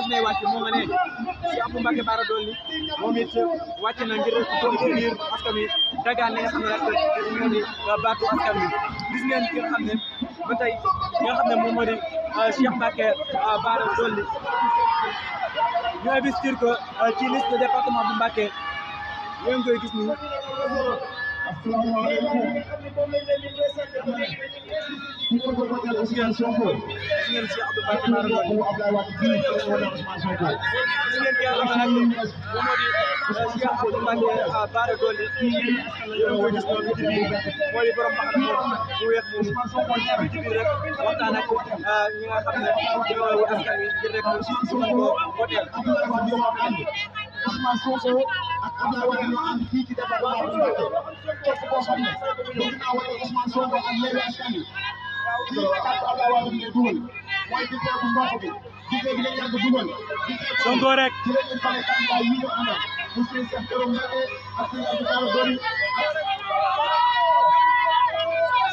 imaginé wàcc moo nga ne si Abdou Mbacké Bara Dolly moom it wàcc na ngir biir askan wi dagaan li nga xam ne rek moo di baatu askan wi gis ngeen ki nga xam ne ba tey ki nga xam ne moom moo di Cheikh Mbacké Bara Dolly ñu investir ko ci liste de département bu Mbacké yéen koy gis ni ngeen si Abdou Mbacké Bara Dolly gis ngeen ki nga xam ne nag moom moo di Cheikh Abdou Mbacké Bara Dolly yéen koy gis noonu moo di borom mbaxana bu weex moom ci biir rek waxtaan ak ñi nga xam ne ñoo askan wi ngir rek su mën ko woteel Ousmane Sonko ak Abdoulaye Wade ñoo ànd fii ci département bu Mbacké képp koo xam ne bëgg naa wane Ousmane Sonko ak Yewwi Askan Wi lii la kàddu Abdoulaye Wade bi ngay dugal mooy di teeku ndox bi di teeku lañ yàgg dugal Sonko rek ci la ñu fale candidat yi ñu àndal monsieur Cheikh Thioro Mbacké ak sëñ Abdou Bara Dolly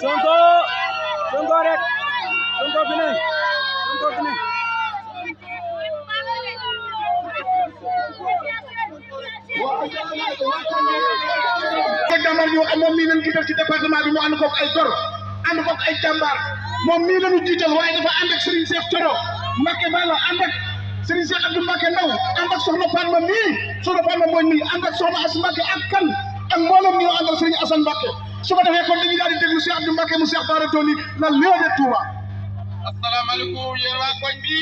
Sonko Sonko rek Sonko fi ne Sonko fi ne jàmbaar ñu wax moom mii lañu jiital ci département bi mu ànd koog ay gor ànd koog ay jàmbaar moom mii lañu jiital waaye dafa ànd ak Serigne Cheikh Thioro Mbacké Balla ànd ak Serigne Cheikh Abdou Mbacké Ndaw ànd ak soxna Fatma mii soxna Fatma mooy mii ànd ak soxna As Mbacké ak kan ak mboolem ñu àndal Serigne Assane Mbacké su ko defee kon dañuy daal di déglu Cheikh Abdou Mbacké mu Cheikh Bara Dolly la Lion de Touba. asalaamaaleykum yéen waa koñ bi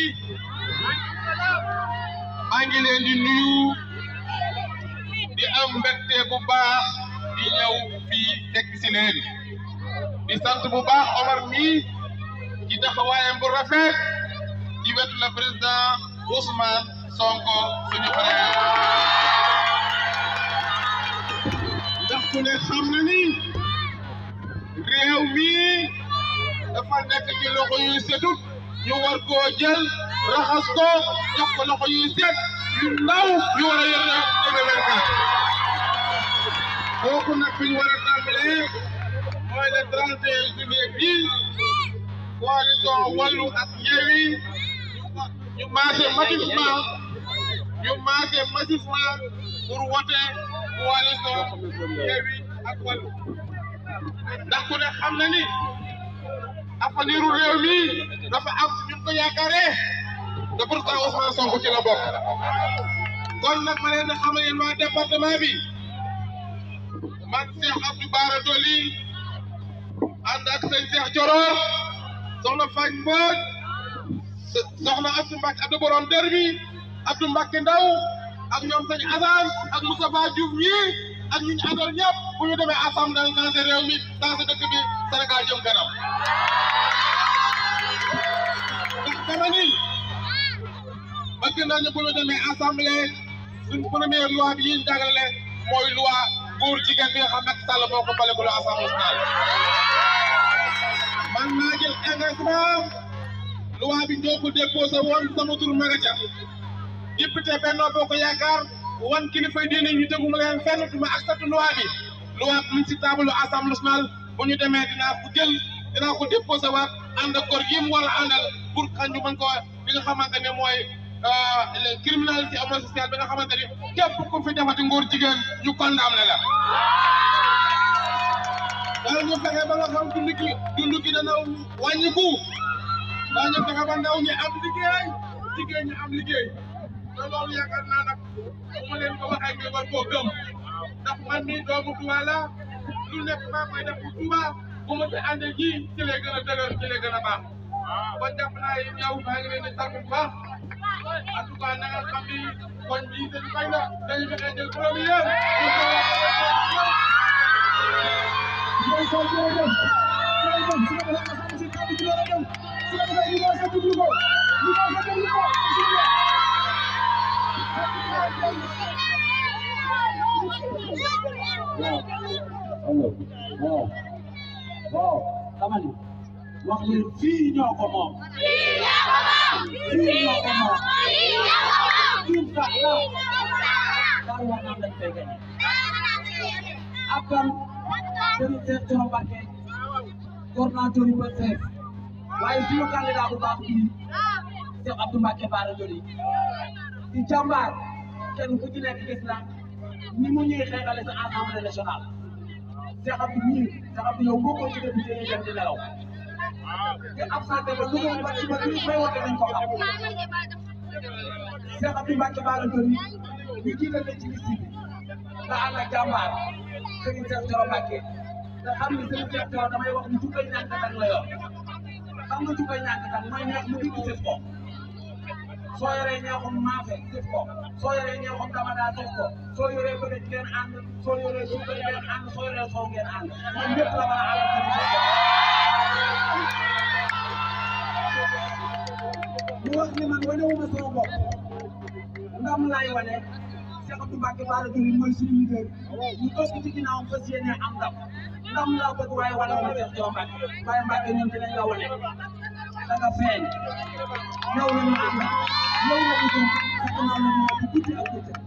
maa ngi leen di nuyu di am mbégte bu baax di ñëw fii fekk si leen di sant bu baax Omar mii ci taxawaayam bu rafet ci wetu la président Ousmane Sonko suñu frère ndax ku ne xam na ni réew mi dafa nekk ci loxo yu setut ñu war koo jël raxas ko jox ko loxo yu set yu ndaw yu war a yor na 2024 kooku nag fi ñu war a tàmbalee mooy le 31 juillet bii coalition Wallu ak Yewwi ñu maase massivement pour voter coalition Yewwi ak Wallu ndax ku ne xam na ni avenir u réew mi dafa am ñu ko yaakaaree te pourtant Ousmane Sonko ci la bokk kon nag ma leen di xamal yéen waa département bi man Cheikh Abdou Bara Dolly ànd ak sëñ Cheikh Thioro soxna Fañ Mbooj soxna Abdou Mbacké Abdou borom dër bi Abdou Mbacké Ndaw ak ñoom sëñ Assane ak Moustapha Diouf ñi ak ñi ñu àndal ñëpp bu ñu demee assemblée dans réew mi dans dëkk bi Sénégal jëm kanam ndax dama ni bëgg nañu bu ñu demee assemblée suñ première loi bi ñu jàngale mooy loi góor jigéen bi nga xam Macky Sall moo ko bale ko la assemblée nationale man naa jël engagement loi bi ñoo ko déposé woon sama tur ma nga ca député Benno Bokk Yaakaar wan kilifa diine ñu teguma leen fenn duma accepté loi bi mu ci table assemblée nationale bu ñu demee dinaa ko déposé waat ànd ak góor yi mu war a àndal pour que ñu mën ko li nga xamante ne mooy criminalité homosexuelle bi nga xamante ni képp ku fi defati ngóor jigéen ñu condamné la. daal ñu fexe ba nga xam dund gi dana wàññiku daañu fexe ba ndaw ñi am liggéey jigéen ñi am liggéey te loolu yaakaar naa nag bu ma leen ko waxee nga war koo gëm ndax man mii doomu Touba la lu nekk maa koy def bu Touba bu ma fi àndee ji ci lay gën a dëgër ci lay gën a baax ba jàpp naa yéen yow maa ngi leen di sant bu baax en tout cas na nga xam ni koñ bii seen koñ la dañu fexe jël première waaw dama ni wax leen fii ñoo ko moom fii ñoo ko moom incha allah daal wax naan lañ koy gañe ak kan Serigne Cheikh Thioro Mbacké coordinateur yu Pastef waaye suñu candidat bu baax bii Cheikh Abdou Mbacké Bara Dolly di jàmbaar kenn ku ci nekk gis na ni mu ñuy xeexale sa assemblée nationale Cheikh Abdou mii Cheikh Abdou yow bokkoo ci député yi dem di nelaw te absenté ba dugal ba ci ba li may wote nañ ko xam Cheikh Abdou Mbacké Bara Dolly ñu jiital leen ci liste bi nga ànd ak jàmbaar Serigne Cheikh Thioro Mbacké te xam ni Serigne Cheikh Thioro damay wax ni jukkay ñàkk tan la yor xam nga jukkay ñàkk tan mooy neex mu dikk sëf ko soo yoree ñeexum maafe sëf ko soo yoree ñeexum damada sëf ko soo yoree bëgg ngeen ànd soo yoree suukar ngeen ànd soo yoree soow ngeen ànd man lépp la mën a àndal Serigne Cheikh mu wax ni man wanewuma sama bopp ndam laay wane Cheikh Abdou Mbacké Bara Dolly mooy suñu leader ñu toog ci ginnaawam fas yéene am ndam laa bëgg waaye wane wu ma Cheikh Thioro Mbacké waaye Mbacké ñun dinañ la wane da nga feeñ yow la ñu àndal yow la ñu jëm fekk naa la ñu wax guddi ak bëccëg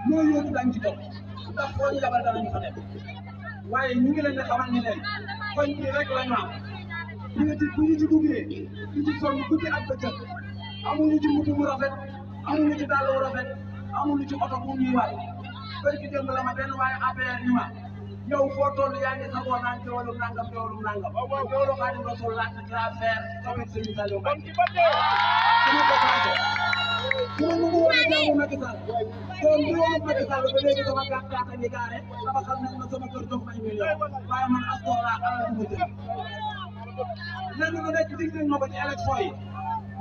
loo yóotu dañ ci topp ndax foo ñu yabal danañu fa dem waaye ñu ngi leen di xamal ni leen koñ bi rek la ñu am bu ñu ci duggee ñu ci sonn guddi ak bëccëg amuñu ci mutu mu rafet amuñu ci dàll wu rafet amuñu ci oto bu ñuy waay barki démb la ma benn waaye APR ni ma yow foo toll yaa ngi sagoo naan teewalum nangam loolu Xaadimu Rasuul laaj na transfert avec Serigne Saliou Mbacké su ma ko xaajee su ma nangu woon a jàngu Macky Sall kon bu woon Macky Sall ba léegi sama gàtt ngi gaare dama xam ne ma sama kër jox may million waaye man askan laa alal du ma jël lenn lu nekk dig nañ ma ko ci élection yi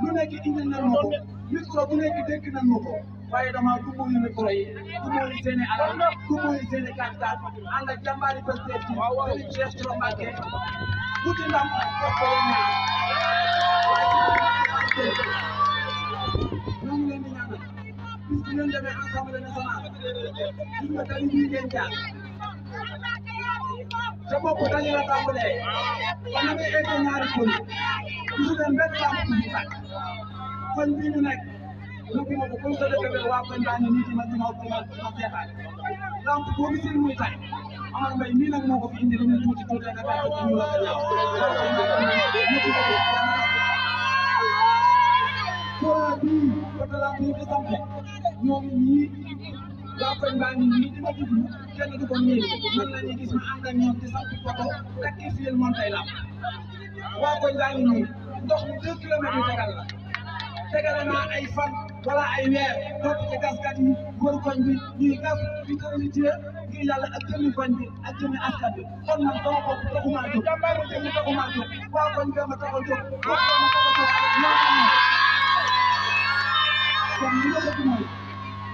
lu nekk indil nañ ma ko micro bu nekk dégg nañ ma ko waaye dama dumóoyu micro yi dumóoyu seeni alal dumóoyu seeni candidat ànd ak jàmbaari Pastef ci Serigne Cheikh Thioro Mbacké wuti ndam fekk ko ñaan ñoo ngi leen di ñaanal bis bu ngeen demee Assemblée nationale gis nga tali bii ngeen jaar ca bopp tali la tàmbalee ba na nga egg ñaari koñ gisu leen benn lamp bu fi tàkk koñ bii ñu nekk léegi nag comme ça dëkk bi waa koñ baa ngi nii ma seetaan lamp boo gisee muy tàkk Amar Mbaye mii nag moo ko fi indi lu ñu tuuti nga tàkk ci ñu la ko ñaaw courant bii côté lamp yi fi sampe ñoom ñii waa koñ baa ngi nii di ma déglu kenn du ko miin man la ñuy gis ma ànd ak ñoom di sampi poto takki fiyel montay lamp waa koñ baa ngi nii ndox mi 2 kilomètres yu tegal la tegale naa ay fan wala ay weer topp ci gaskat yi wër koñ bi ñuy gas di communiquer ngir yàlla ak jëmmi koñ bi ak jëmmi askan bi kon man sama bopp taxumaa jóg jëmmi taxumaa jóg waa koñ bi ma tax a jóg waa koñ ma tax a jóg ñoo kon li ma bëgg mooy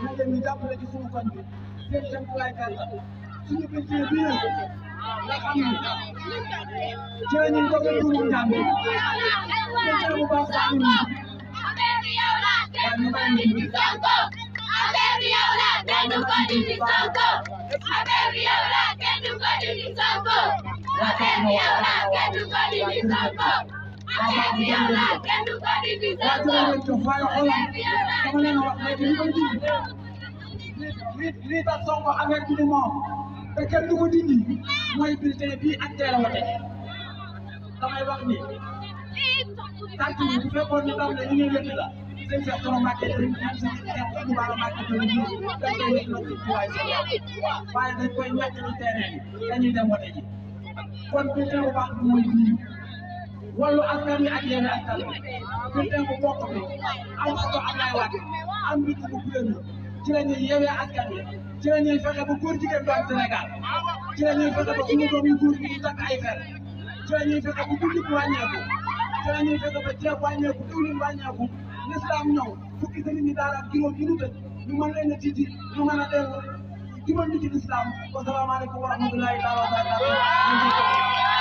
na leen ñu jàppale ci suñu koñ bi seen jëmtulaay kàttan suñu bulletin bii nag nga xam ni ci la ñuy doog a tuumu njàng bulletin bu baax baax ni waaye ñu bàyyi ñu ci Sonko affaire yow la kenn du ko dindi Sonko affaire yow la kenn du ko dindi Sonko affaire yow la kenn du ko dindi Sonko affaire yow la kenn du ko dindi Sonko dama leen wax léegi li koy dindi lii tax Sonko affaire bi ni moom te kenn du ko dindi mooy bulletin bii ak teel a wote damay wax ni carte bi bu fekkoon ni tam ne ñu ngi yëkk la sëñ Cheikh Thioro Mbacké sëñ Cheikh Abdou Bara Mbacké dañ koy yëkk na ci waay waaye dañ koy ñàkk ci terrain bi dañuy dem wote ji kon bulletin bu baax bi mooy bii Wallu Askan Wi ak Yewwi Askan Wi bulletin bu bokk bi am photo Abdoulaye Wade am mbind bu bleu ci la ñuy Yewwi Askan Wi ci la ñuy fexe ba góor jigéen doon Sénégal ci la ñuy fexe ba suñu doom yu góor yi di takk ay fer ci la ñuy fexe ba dund bi wàññeeku ci la ñuy fexe ba ceeb wàññeeku diwlin wàññeeku l'islam ñëw fukki sëriñ ñi daara ak juróom yi ñu tëj ñu mën leen a tiiti ñu mën a dellu jubal ñu ci l'islam wa salaamaaleykum wa rahmatullahi taala wa barakatuh